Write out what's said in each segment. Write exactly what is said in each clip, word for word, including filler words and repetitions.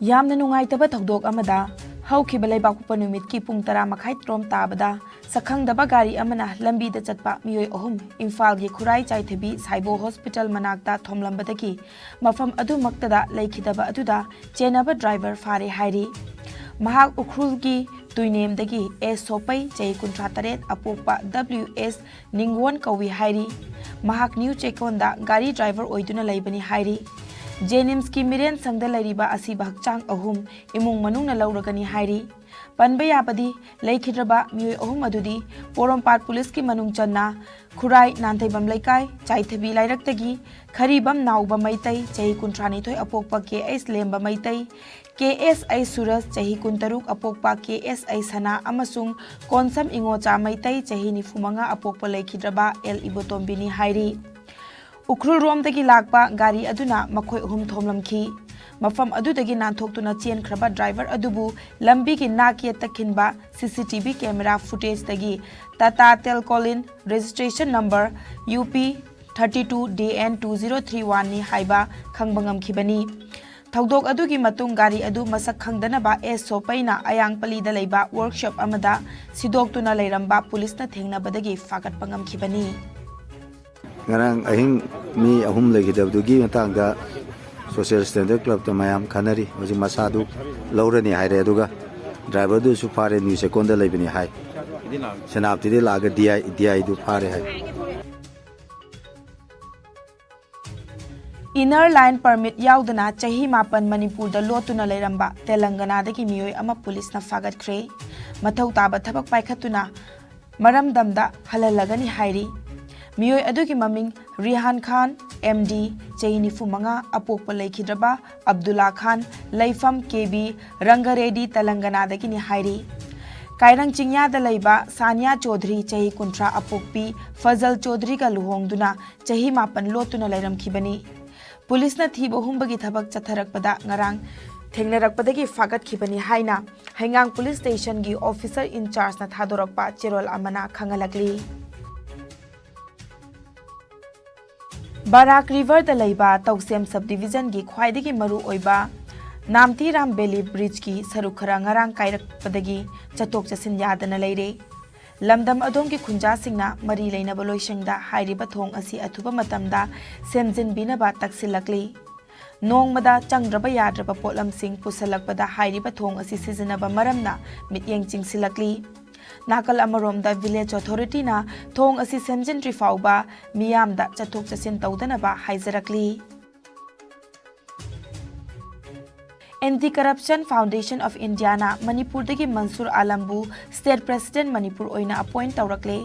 ꯌꯥꯝꯅ ꯅꯨꯡꯉꯥꯏꯇꯕ ꯊꯧꯗꯣꯛ ꯑꯃꯗ ꯍꯧꯈꯤꯕ ꯂꯩꯕꯥꯛꯄꯣꯛꯄ ꯅꯨꯃꯤꯠꯀꯤ ꯄꯨꯡ ꯇꯔꯥ ꯃꯈꯥꯏ ꯇꯔꯣꯝ ꯇꯥꯕꯗ ꯁꯛꯈꯪꯗꯕ ꯒꯥꯔꯤ ꯑꯃꯅ ꯂꯝꯕꯤꯗ ꯆꯠꯄ ꯃꯤꯑꯣꯏ ꯑꯍꯨꯝ ꯏꯝꯐꯥꯜꯒꯤ ꯈꯨꯔꯥꯏ ꯆꯥꯏꯊꯕꯤ ꯁꯥꯏꯕꯣ ꯍꯣꯁꯄꯤꯇꯥꯜ ꯃꯅꯥꯛꯇ ꯊꯣꯝꯂꯝꯕꯗꯒꯤ ꯃꯐꯝ ꯑꯗꯨꯃꯛꯇꯗ ꯂꯩꯈꯤꯗꯕ ꯑꯗꯨꯗ ꯆꯦꯟꯅꯕ ꯗ꯭ꯔꯥꯏꯚꯔ ꯐꯥꯔꯦ ꯍꯥꯏꯔꯤ꯫ ꯃꯍꯥꯛ ꯎꯈ꯭ꯔꯨꯜꯒꯤ ꯇꯨꯏꯅꯦꯝꯗꯒꯤ ꯑꯦꯁ ꯁꯣꯄꯩ, ꯆꯍꯤ ꯀꯨꯟꯊ꯭ꯔꯥ ꯇꯔꯦꯠ, ꯑꯄꯣꯛꯄ ꯗꯕ꯭ꯂꯤꯎ ꯑꯦꯁ ꯅꯤꯡꯋꯣꯟ ꯀꯧꯏ ꯍꯥꯏꯔꯤ꯫ ꯃꯍꯥꯛ ꯅ꯭ꯌꯨ ꯆꯦꯀꯣꯟꯗ ꯒꯥꯔꯤ ꯗ꯭ꯔꯥꯏꯚꯔ ꯑꯣꯏꯗꯨꯅ ꯂꯩꯕꯅꯤ ꯍꯥꯏꯔꯤ꯫ ꯖꯦꯅꯤꯝꯁꯀꯤ ꯃꯤꯔꯦꯟ ꯁꯪꯗ ꯂꯩꯔꯤꯕ ꯑꯁꯤꯕ ꯍꯛꯆꯥꯡ ꯑꯍꯨꯝ ꯏꯃꯨꯡ ꯃꯅꯨꯡꯅ ꯂꯧꯔꯒꯅꯤ ꯍꯥꯏꯔꯤ꯫ ꯄꯟꯕ ꯌꯥꯕꯗꯤ, ꯂꯩꯈꯤꯗ꯭ꯔꯕ ꯃꯤꯑꯣꯏ ꯑꯍꯨꯝ ꯑꯗꯨꯗꯤ ꯄꯣꯔꯣꯝꯄꯥꯠ ꯄꯨꯂꯤꯁꯀꯤ ꯃꯅꯨꯡ ꯆꯟꯅ ꯈꯨꯔꯥꯏ ꯅꯥꯟꯊꯩꯕꯝ ꯂꯩꯀꯥꯏ, ꯆꯥꯏꯊꯕꯤ ꯂꯥꯏꯔꯛꯇꯒꯤ ꯈꯔꯤꯕꯝ ꯅꯥꯎꯕ ꯃꯩꯇꯩ, ꯆꯍꯤ ꯀꯨꯟꯊ꯭ꯔꯥ ꯅꯤꯊꯣꯏ, ꯑꯄꯣꯛꯄ ꯀꯦ ꯑꯩꯆ ꯂꯦꯝꯕ ꯃꯩꯇꯩ, ꯀꯦ ꯑꯦꯁ ꯑꯩ ꯁꯨꯔꯖ, ꯆꯍꯤ ꯀꯨꯟꯇꯔꯨꯛ, ꯑꯄꯣꯛꯄ ꯀꯦ ꯑꯦꯁ ꯑꯩ ꯁꯅꯥ ꯑꯃꯁꯨꯡ ꯀꯣꯟꯁꯝ ꯏꯉꯣꯆꯥ ꯃꯩꯇꯩ, ꯆꯍꯤ ꯅꯤꯐꯨ ꯃꯉꯥ, ꯑꯄꯣꯛꯄ ꯂꯩꯈꯤꯗ꯭ꯔꯕ ꯑꯦꯜ ꯏꯕꯣꯇꯣꯝꯕꯤꯅꯤ ꯍꯥꯏꯔꯤ꯫ ꯎꯈ꯭ꯔꯨꯜꯔꯣꯝꯗꯒꯤ ꯂꯥꯛꯄ ꯒꯥꯔꯤ ꯑꯗꯨꯅ ꯃꯈꯣꯏ ꯑꯍꯨꯝ ꯊꯣꯝꯂꯝꯈꯤ꯫ ꯃꯐꯝ ꯑꯗꯨꯗꯒꯤ ꯅꯥꯟꯊꯣꯛꯇꯨꯅ ꯆꯦꯟꯈ꯭ꯔꯕ ꯗ꯭ꯔꯥꯏꯚꯔ ꯑꯗꯨꯕꯨ ꯂꯝꯕꯤꯒꯤ ꯅꯥꯛ ꯌꯦꯠꯇ ꯈꯤꯟꯕ C C T V camera ꯐꯨꯇꯦꯖꯇꯒꯤ ꯇꯥꯇꯥ ꯇꯦꯜꯀꯣꯂꯤꯟ, registration number U P thirty two D N two zero three ꯋꯥꯟꯅꯤ ꯍꯥꯏꯕ ꯈꯪꯕ ꯉꯝꯈꯤꯕꯅꯤ꯫ ꯊꯧꯗꯣꯛ ꯑꯗꯨꯒꯤ ꯃꯇꯨꯡ ꯒꯥꯔꯤ ꯑꯗꯨ ꯃꯁꯛ ꯈꯪꯗꯅꯕ ꯑꯦꯁ ꯁꯣꯄꯩꯅ ꯑꯌꯥꯡꯄꯜꯂꯤꯗ ꯂꯩꯕ ꯋꯔꯛꯁꯣꯞ ꯑꯃꯗ ꯁꯤꯗꯣꯛꯇꯨꯅ ꯂꯩꯔꯝꯕ ꯄꯨꯂꯤꯁꯅ ꯊꯦꯡꯅꯕꯗꯒꯤ ꯐꯥꯒꯠꯄ ꯉꯝꯈꯤꯕꯅꯤ꯫ ꯉꯔꯥꯡ ꯑꯍꯤꯡ ꯃꯤ ꯑꯍꯨꯝ ꯂꯩꯈꯤꯗꯕꯗꯨꯒꯤ ꯃꯇꯥꯡꯗ ꯁꯣꯁꯤꯌꯦꯜ ꯁ꯭ꯇꯦꯟꯗꯔꯗ ꯀ꯭ꯂꯕꯇ ꯃꯌꯥꯝ ꯈꯟꯅꯔꯤ꯫ ꯍꯧꯖꯤꯛ ꯃꯁꯥꯗꯨ ꯂꯧꯔꯅꯤ ꯍꯥꯏꯔꯦ, ꯑꯗꯨꯒ ꯗ꯭ꯔꯥꯏꯚꯔꯗꯨꯁꯨ ꯐꯥꯔꯦ, ꯅ꯭ꯌꯨ ꯆꯦꯀꯣꯟꯗ ꯂꯩꯕꯅꯤ ꯍꯥꯏ꯫ ꯁꯦꯅꯥꯄꯇꯤꯗꯒꯤ ꯂꯥꯛꯑꯒ ꯗꯤ ꯑꯥꯏ, ꯗꯤ ꯑꯥꯏꯗꯨ ꯐꯥꯔꯦ ꯍꯥꯏ꯫ ꯏꯅꯔ ꯂꯥꯏꯟ ꯄꯔꯃꯤꯠ ꯌꯥꯎꯗꯅ ꯆꯍꯤ ꯃꯥꯄꯟ ꯃꯅꯤꯄꯨꯔꯗ ꯂꯣꯠꯇꯨꯅ ꯂꯩꯔꯝꯕ ꯇꯦꯂꯪꯒꯅꯥꯗꯒꯤ ꯃꯤꯑꯣꯏ ꯑꯃ ꯄꯨꯂꯤꯁꯅ ꯐꯥꯒꯠꯈ꯭ꯔꯦ꯫ ꯃꯊꯧ ꯇꯥꯕ ꯊꯕꯛ ꯄꯥꯏꯈꯠꯇꯨꯅ ꯃꯔꯝꯗꯝꯗ ꯍꯜꯍꯜꯂꯒꯅꯤ ꯍꯥꯏꯔꯤ꯫ ꯃꯤꯑꯣꯏ ꯑꯗꯨꯒꯤ ꯃꯃꯤꯡ ꯔꯤꯍꯥꯟ ꯈꯥꯟ, ꯑꯦꯝ ꯗꯤ, ꯆꯍꯤ ꯅꯤꯐꯨ ꯃꯉꯥ, ꯑꯄꯣꯛꯄ ꯂꯩꯈꯤꯗ꯭ꯔꯕ ꯑꯕꯗꯨꯜꯂꯥ ꯈꯥꯟ, ꯂꯩꯐꯝ ꯀꯦ ꯕꯤ ꯔꯪꯒꯔꯦꯗꯤ, ꯇꯦꯂꯪꯒꯅꯥꯗꯒꯤꯅꯤ ꯍꯥꯏꯔꯤ꯫ ꯀꯥꯏꯔꯪ ꯆꯤꯡꯌꯥꯗ ꯂꯩꯕ ꯁꯥꯅꯤꯌꯥ ꯆꯧꯙꯔꯤ, ꯆꯍꯤ ꯀꯨꯟꯊ꯭ꯔꯥ, ꯑꯄꯣꯛꯄꯤ ꯐꯖꯜ ꯆꯧꯙꯔꯤꯒ ꯂꯨꯍꯣꯡꯗꯨꯅ ꯆꯍꯤ ꯃꯥꯄꯟ ꯂꯣꯠꯇꯨꯅ ꯂꯩꯔꯝꯈꯤꯕꯅꯤ꯫ ꯄꯨꯂꯤꯁꯅ ꯊꯤꯕ ꯍꯨꯝꯕꯒꯤ ꯊꯕꯛ ꯆꯠꯊꯔꯛꯄꯗ ꯉꯔꯥꯡ ꯊꯦꯡꯅꯔꯛꯄꯗꯒꯤ ꯐꯥꯒꯠꯈꯤꯕꯅꯤ ꯍꯥꯏꯅ ꯍꯩꯉꯥꯡ ꯄꯨꯂꯤꯁ ꯁ꯭ꯇꯦꯁꯟꯒꯤ ꯑꯣꯐꯤꯁꯔ ꯏꯟꯆꯥꯔꯖꯅ ꯊꯥꯗꯣꯔꯛꯄ ꯆꯦꯔꯣꯜ ꯑꯃꯅ ꯈꯪꯍꯜꯂꯛꯂꯤ꯫ ꯕꯔꯥꯛ ꯔꯤꯚꯔꯗ ꯂꯩꯕ ꯇꯧꯁꯦꯝ ꯁꯕ ꯗꯤꯚꯤꯖꯟꯒꯤ ꯈ꯭ꯋꯥꯏꯗꯒꯤ ꯃꯔꯨ ꯑꯣꯏꯕ ꯅꯥꯝꯊꯤ ꯔꯥꯝ ꯕꯦꯂꯤ ꯕ꯭ꯔꯤꯖꯀꯤ ꯁꯔꯨꯛ ꯈꯔ ꯉꯔꯥꯡ ꯀꯥꯏꯔꯛꯄꯗꯒꯤ ꯆꯠꯊꯣꯛ ꯆꯠꯁꯤꯟ ꯌꯥꯗꯅ ꯂꯩꯔꯦ꯫ ꯂꯝꯗꯝ ꯑꯗꯣꯝꯒꯤ ꯈꯨꯟꯖꯥꯁꯤꯡꯅ ꯃꯔꯤ ꯂꯩꯅꯕ ꯂꯣꯏꯁꯪꯗ ꯍꯥꯏꯔꯤꯕ ꯊꯣꯡ ꯑꯁꯤ ꯑꯊꯨꯕ ꯃꯇꯝꯗ ꯁꯦꯝꯖꯤꯟꯕꯤꯅꯕ ꯇꯛꯁꯤꯜꯂꯛꯂꯤ꯫ ꯅꯣꯡꯃꯗ ꯆꯪꯗ꯭ꯔꯕ ꯌꯥꯗ꯭ꯔꯕ ꯄꯣꯠꯂꯝꯁꯤꯡ ꯄꯨꯁꯜꯂꯛꯄꯗ ꯍꯥꯏꯔꯤꯕ ꯊꯣꯡ ꯑꯁꯤ ꯁꯤꯖꯤꯟꯅꯕ ꯃꯔꯝꯅ ꯃꯤꯠꯌꯦꯡ ꯆꯤꯡꯁꯤꯜꯂꯛꯂꯤ꯫ ꯅꯥꯀꯜ ꯑꯃꯔꯣꯝꯗ village authorityꯅ ꯊꯣꯡ ꯑꯁꯤ ꯁꯦꯝꯖꯤꯟꯗ꯭ꯔꯤ ꯐꯥꯎꯕ ꯃꯤꯌꯥꯝꯗ ꯆꯠꯊꯣꯛ ꯆꯠꯁꯤꯟ ꯇꯧꯗꯅꯕ ꯍꯥꯏꯖꯔꯛꯂꯤ꯫ Anti Corruption Foundation of Indiaꯅ ꯃꯅꯤꯄꯨꯔꯗꯒꯤ ꯃꯟꯁꯨꯔ ꯑꯥꯂꯝꯕꯨ state president ꯃꯅꯤꯄꯨꯔ ꯑꯣꯏꯅ appoint ꯇꯧꯔꯛꯂꯦ꯫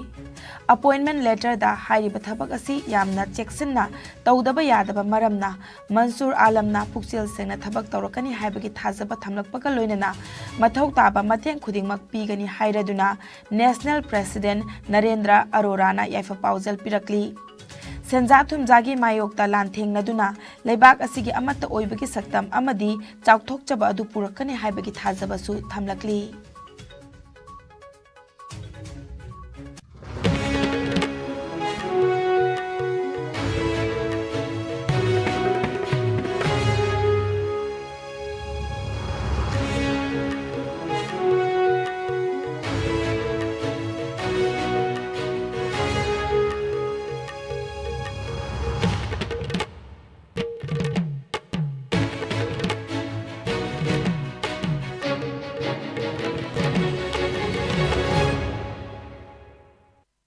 Appointment letterꯗ ꯍꯥꯏꯔꯤꯕ ꯊꯕꯛ ꯑꯁꯤ ꯌꯥꯝꯅ ꯆꯦꯛꯁꯤꯟꯅ ꯇꯧꯗꯕ ꯌꯥꯗꯕ ꯃꯔꯝꯅ ꯃꯟꯁꯨꯔ ꯑꯥꯂꯝꯅ ꯄꯨꯛꯆꯦꯜ ꯁꯦꯡꯅ ꯊꯕꯛ ꯇꯧꯔꯛꯀꯅꯤ ꯍꯥꯏꯕꯒꯤ ꯊꯥꯖꯕ ꯊꯝꯂꯛꯄꯒ ꯂꯣꯏꯅꯅ ꯃꯊꯧ ꯇꯥꯕ ꯃꯇꯦꯡ ꯈꯨꯗꯤꯡꯃꯛ ꯄꯤꯒꯅꯤ ꯍꯥꯏꯔꯗꯨꯅ National President ꯅꯔꯦꯟꯗ꯭ꯔ ꯑꯔꯣꯔꯥꯅ ꯌꯥꯏꯐ ꯄꯥꯎꯖꯦꯜ ꯄꯤꯔꯛꯂꯤ꯫ ꯁꯦꯟꯖꯥ ꯊꯨꯝꯖꯥꯒꯤ ꯃꯥꯌꯣꯛꯇ ꯂꯥꯟꯊꯦꯡꯅꯗꯨꯅ ꯂꯩꯕꯥꯛ ꯑꯁꯤꯒꯤ ꯑꯃꯠꯇ ꯑꯣꯏꯕꯒꯤ ꯁꯛꯇꯝ ꯑꯃꯗꯤ ꯆꯥꯎꯊꯣꯛꯆꯕ ꯑꯗꯨ ꯄꯨꯔꯛꯀꯅꯤ ꯍꯥꯏꯕꯒꯤ ꯊꯥꯖꯕꯁꯨ ꯊꯝꯂꯛꯂꯤ꯫